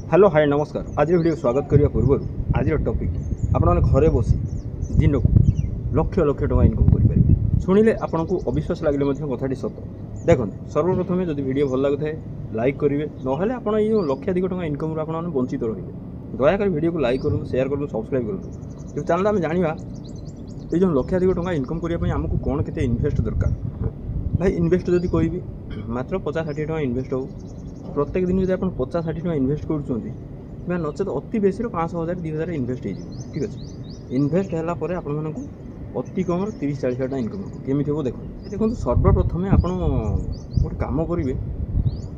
Hello, ହାଏ, ନମସ୍କାର। ଆଜିର video ସ୍ୱାଗତ କରିବା ପୂର୍ବରୁ ଆଜିର ଟପିକ୍, ଆପଣମାନେ ଘରେ ବସି ଦିନକୁ ଲକ୍ଷ ଲକ୍ଷ ଟଙ୍କା ଇନକମ୍ କରିପାରିବେ। ଶୁଣିଲେ ଆପଣଙ୍କୁ ଅବିଶ୍ୱାସ ଲାଗିଲେ ମଧ୍ୟ କଥାଟି ସତ। ଦେଖନ୍ତୁ, ସର୍ବପ୍ରଥମେ ଯଦି ଭିଡ଼ିଓ ଭଲ ଲାଗୁଥାଏ ଲାଇକ୍ କରିବେ, ନହେଲେ ଆପଣ ଏଇ ଯେଉଁ ଲକ୍ଷାଧିକ ଟଙ୍କା ଇନକମ୍ରୁ ଆପଣମାନେ ବଞ୍ଚିତ ରହିବେ। ଦୟାକରି ଭିଡ଼ିଓକୁ ଲାଇକ୍ କରନ୍ତୁ, ସେୟାର କରନ୍ତୁ, ସବସ୍କ୍ରାଇବ୍ କରନ୍ତୁ। ତେବେ ଚାଲନ୍ତୁ ଆମେ ଜାଣିବା, ଏଇ ଯେଉଁ ଲକ୍ଷାଧିକ ଟଙ୍କା ଇନକମ୍ କରିବା ପାଇଁ ଆମକୁ କ'ଣ କେତେ ଇନଭେଷ୍ଟ ଦରକାର। ଭାଇ, ଇନଭେଷ୍ଟ ଯଦି କହିବି, ମାତ୍ର 50-60 ଟଙ୍କା ଇନଭେଷ୍ଟ ହେବ। ପ୍ରତ୍ୟେକ ଦିନ ଯଦି ଆପଣ 50-60 ଟଙ୍କା ଇନଭେଷ୍ଟ କରୁଛନ୍ତି କିମ୍ବା ନଚେତ ଅତି ବେଶୀରୁ 500, 1000, 2000 ଇନଭେଷ୍ଟ ହେଇଯିବ। ଠିକ୍ ଅଛି, ଇନଭେଷ୍ଟ ହେଲା ପରେ ଆପଣମାନଙ୍କୁ ଅତି କମ୍ରେ 30-40 ହଜାର ଟଙ୍କା ଇନକମ୍ ହେବ। କେମିତି ହେବ ଦେଖନ୍ତୁ। ଦେଖନ୍ତୁ, ସର୍ବପ୍ରଥମେ ଆପଣ ଗୋଟେ କାମ କରିବେ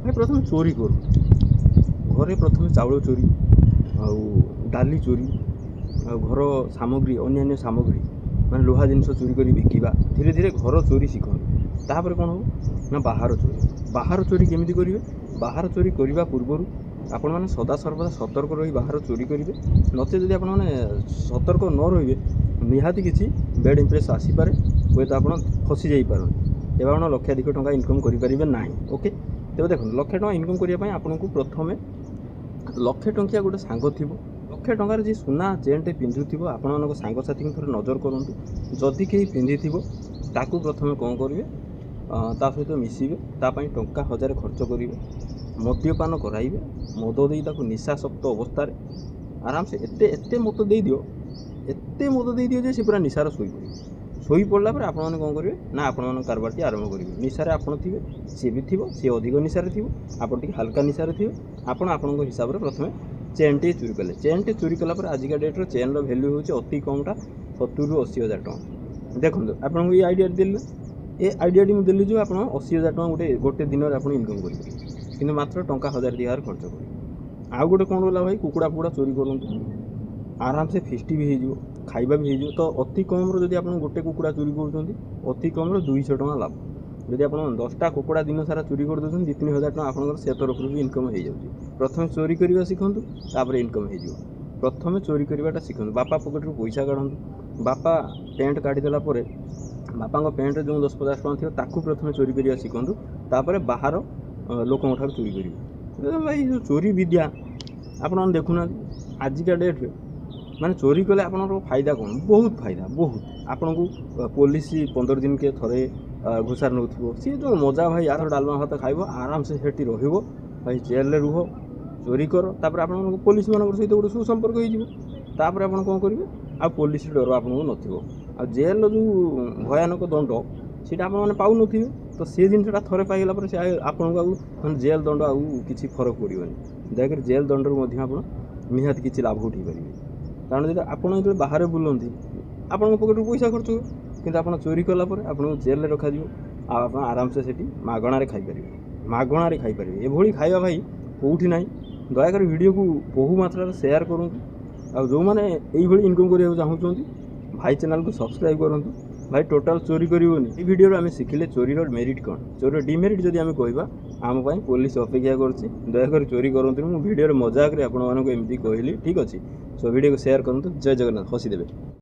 ଭାଇ, ପ୍ରଥମେ ଚୋରି କରନ୍ତୁ। ଘରେ ପ୍ରଥମେ ଚାଉଳ ଚୋରି ଆଉ ଡାଲି ଚୋରି ଆଉ ଘର ସାମଗ୍ରୀ, ଅନ୍ୟାନ୍ୟ ସାମଗ୍ରୀ ମାନେ ଲୁହା ଜିନିଷ ଚୋରି କରି ବିକିବା। ଧୀରେ ଧୀରେ ଘର ଚୋରି ଶିଖନ୍ତୁ। ତାପରେ କ'ଣ ହେବ ନା ବାହାର ଚୋରି। ବାହାର ଚୋରି କେମିତି କରିବେ? ବାହାର ଚୋରି କରିବା ପୂର୍ବରୁ ଆପଣମାନେ ସଦାସର୍ବଦା ସତର୍କ ରହି ବାହାର ଚୋରି କରିବେ। ନଚେତ୍ ଯଦି ଆପଣମାନେ ସତର୍କ ନ ରହିବେ, ନିହାତି କିଛି ବ୍ୟାଡ଼ ଇମ୍ପ୍ରେସ୍ ଆସିପାରେ, ହୁଏତ ଆପଣ ଫସି ଯାଇପାରନ୍ତି ଏବଂ ଆପଣ ଲକ୍ଷାଧିକ ଟଙ୍କା ଇନକମ୍ କରିପାରିବେ ନାହିଁ। ଓକେ, ତେବେ ଦେଖନ୍ତୁ, ଲକ୍ଷେ ଟଙ୍କା ଇନକମ୍ କରିବା ପାଇଁ ଆପଣଙ୍କୁ ପ୍ରଥମେ ଲକ୍ଷେ ଟଙ୍କିଆ ଗୋଟେ ସାଙ୍ଗ ଥିବ। ଲକ୍ଷେ ଟଙ୍କାର ଯିଏ ସୁନା ଚେନ୍ଟେ ପିନ୍ଧୁଥିବ, ଆପଣମାନଙ୍କ ସାଙ୍ଗସାଥିଙ୍କୁ ଥରେ ନଜର କରନ୍ତୁ। ଯଦି କେହି ପିନ୍ଧିଥିବ, ତାକୁ ପ୍ରଥମେ କ'ଣ କରିବେ? ତା ସହିତ ମିଶିବେ, ତା ପାଇଁ ଟଙ୍କା 1000 ଖର୍ଚ୍ଚ କରିବେ, ମଦ୍ୟପାନ କରାଇବେ। ମଦ ଦେଇ ତାକୁ ନିଶାସକ୍ତ ଅବସ୍ଥାରେ ଆରାମସେ ଏତେ ଏତେ ମଦ ଦେଇଦିଅ, ଏତେ ମଦ ଦେଇଦିଅ ଯେ ସେ ପୁରା ନିଶାର ଶୋଇପଡ଼ିବ। ଶୋଇପଡ଼ିଲା ପରେ ଆପଣମାନେ କ'ଣ କରିବେ ନା ଆପଣମାନଙ୍କ କାରବାରଟି ଆରମ୍ଭ କରିବେ। ନିଶାରେ ଆପଣ ଥିବେ, ସିଏ ବି ଥିବ। ସିଏ ଅଧିକ ନିଶାରେ ଥିବ, ଆପଣ ଟିକେ ହାଲକା ନିଶାରେ ଥିବେ। ଆପଣ ଆପଣଙ୍କ ହିସାବରେ ପ୍ରଥମେ ଚେନ୍ଟି ଚୋରି କଲେ। ଚେନ୍ଟି ଚୋରି କଲା ପରେ ଆଜିକା ଡେଟ୍ର ଚେନ୍ର ଭ୍ୟାଲ୍ୟୁ ହେଉଛି ଅତି କମ୍ଟା 70ରୁ 80 ହଜାର ଟଙ୍କା। ଦେଖନ୍ତୁ, ଆପଣଙ୍କୁ ଏଇ ଆଇଡ଼ିଆ ଦେଲି, ଏ ଆଇଡ଼ିଆଟି ମୁଁ ଦେଲି ଯେଉଁ ଆପଣ 80 ହଜାର ଟଙ୍କା ଗୋଟେ ଗୋଟେ ଦିନରେ ଆପଣ ଇନକମ୍ କରିପାରିବେ, କିନ୍ତୁ ମାତ୍ର ଟଙ୍କା 1000, 2000 ଖର୍ଚ୍ଚ କରିବେ। ଆଉ ଗୋଟେ କ'ଣ ରହିଲା ଭାଇ? କୁକୁଡ଼ା ଫୁକୁଡ଼ା ଚୋରି କରନ୍ତୁ, ଆରାମସେ ଫିଷ୍ଟି ବି ହେଇଯିବ, ଖାଇବା ବି ହେଇଯିବ। ତ ଅତି କମ୍ରେ ଯଦି ଆପଣ ଗୋଟେ କୁକୁଡ଼ା ଚୋରି କରୁଛନ୍ତି, ଅତି କମ୍ରେ 200 ଟଙ୍କା ଲାଭ। ଯଦି ଆପଣ 10ଟା କୁକୁଡ଼ା ଦିନ ସାରା ଚୋରି କରିଦେଉଛନ୍ତି, 2-3 ହଜାର ଟଙ୍କା ଆପଣଙ୍କର ସେ ତରଫରୁ ବି ଇନକମ୍ ହେଇଯାଉଛି। ପ୍ରଥମେ ଚୋରି କରିବା ଶିଖନ୍ତୁ, ତାପରେ ଇନକମ୍ ହେଇଯିବ। ପ୍ରଥମେ ଚୋରି କରିବାଟା ଶିଖନ୍ତୁ। ବାପା ପକେଟରୁ ପଇସା କାଢ଼ନ୍ତୁ। ବାପା ପ୍ୟାଣ୍ଟ କାଢ଼ିଦେଲା ପରେ ବାପାଙ୍କ ପ୍ୟାଣ୍ଟରେ ଯେଉଁ 10-50 ଟଙ୍କା ଥିବ, ତାକୁ ପ୍ରଥମେ ଚୋରି କରିବା ଶିଖନ୍ତୁ। ତାପରେ ବାହାର ଲୋକଙ୍କ ଠାରୁ ଚୋରି କରିବେ। ଭାଇ, ଯେଉଁ ଚୋରି ବିଦ୍ୟା ଆପଣମାନେ ଦେଖୁନାହାନ୍ତି ଆଜିକା ଡେଟ୍ରେ, ମାନେ ଚୋରି କଲେ ଆପଣଙ୍କର ଫାଇଦା କ'ଣ? ବହୁତ ଫାଇଦା, ବହୁତ। ଆପଣଙ୍କୁ ପୋଲିସ 15 ଦିନକେ ଥରେ ଘୋଷାରି ନେଉଥିବ, ସିଏ ଯେଉଁ ମଜା ଭାଇ! ଆର ଡାଲମା ଭାତ ଖାଇବ, ଆରାମସେ ସେଠି ରହିବ। ଭାଇ, ଜେଲରେ ରୁହ, ଚୋରି କର, ତାପରେ ଆପଣଙ୍କ ପୋଲିସମାନଙ୍କର ସହିତ ଗୋଟେ ସୁସମ୍ପର୍କ ହେଇଯିବ। ତାପରେ ଆପଣ କ'ଣ କରିବେ? ଆଉ ପୋଲିସ ଡର ଆପଣଙ୍କୁ ନଥିବ। ଆଉ ଜେଲର ଯେଉଁ ଭୟାନକ ଦଣ୍ଡ, ସେଇଟା ଆପଣମାନେ ପାଉନଥିବେ। ତ ସେ ଜିନିଷଟା ଥରେ ପାଇଗଲା ପରେ ସେ ଆପଣଙ୍କୁ ଆଉ ମାନେ ଜେଲ ଦଣ୍ଡ ଆଉ କିଛି ଫରକ ପଡ଼ିବନି। ଦୟାକରି ଜେଲ ଦଣ୍ଡରୁ ମଧ୍ୟ ଆପଣ ନିହାତି କିଛି ଲାଭ ଉଠାଇ ପାରିବେ। କାରଣ ଯଦି ଆପଣ ଯେତେବେଳେ ବାହାରେ ବୁଲନ୍ତି, ଆପଣଙ୍କ ପକେଟରୁ ପଇସା ଖର୍ଚ୍ଚ ହୁଏ। କିନ୍ତୁ ଆପଣ ଚୋରି କଲା ପରେ ଆପଣଙ୍କୁ ଜେଲରେ ରଖାଯିବ ଆଉ ଆପଣ ଆରାମସେ ସେଠି ମାଗଣାରେ ଖାଇପାରିବେ, ମାଗଣାରେ ଖାଇପାରିବେ। ଏଭଳି ଖାଇବା ଭାଇ କେଉଁଠି ନାହିଁ। ଦୟାକରି ଭିଡ଼ିଓକୁ ବହୁ ମାତ୍ରାରେ ସେୟାର କରନ୍ତୁ। ଆଉ ଯେଉଁମାନେ ଏଇଭଳି ଇନକମ୍ କରିବାକୁ ଚାହୁଁଛନ୍ତି ଭାଇ, ଚ୍ୟାନେଲକୁ ସବସ୍କ୍ରାଇବ୍ କରନ୍ତୁ। ଭାଇ, ଟୋଟାଲ୍ ଚୋରି କରିବନି। ଏଇ ଭିଡ଼ିଓରୁ ଆମେ ଶିଖିଲେ ଚୋରିର ମେରିଟ୍ କ'ଣ। ଚୋରିର ଡିମେରିଟ୍ ଯଦି ଆମେ କହିବା, ଆମ ପାଇଁ ପୋଲିସ ଅପେକ୍ଷା କରୁଛି। ଦୟାକରି ଚୋରି କରନ୍ତୁନି। ମୁଁ ଭିଡ଼ିଓରେ ମଜାକରେ ଆପଣମାନଙ୍କୁ ଏମିତି କହିଲି। ଠିକ୍ ଅଛି, ସୋ ଭିଡ଼ିଓକୁ ସେୟାର କରନ୍ତୁ। ଜୟ ଜଗନ୍ନାଥ। ହସିଦେବେ।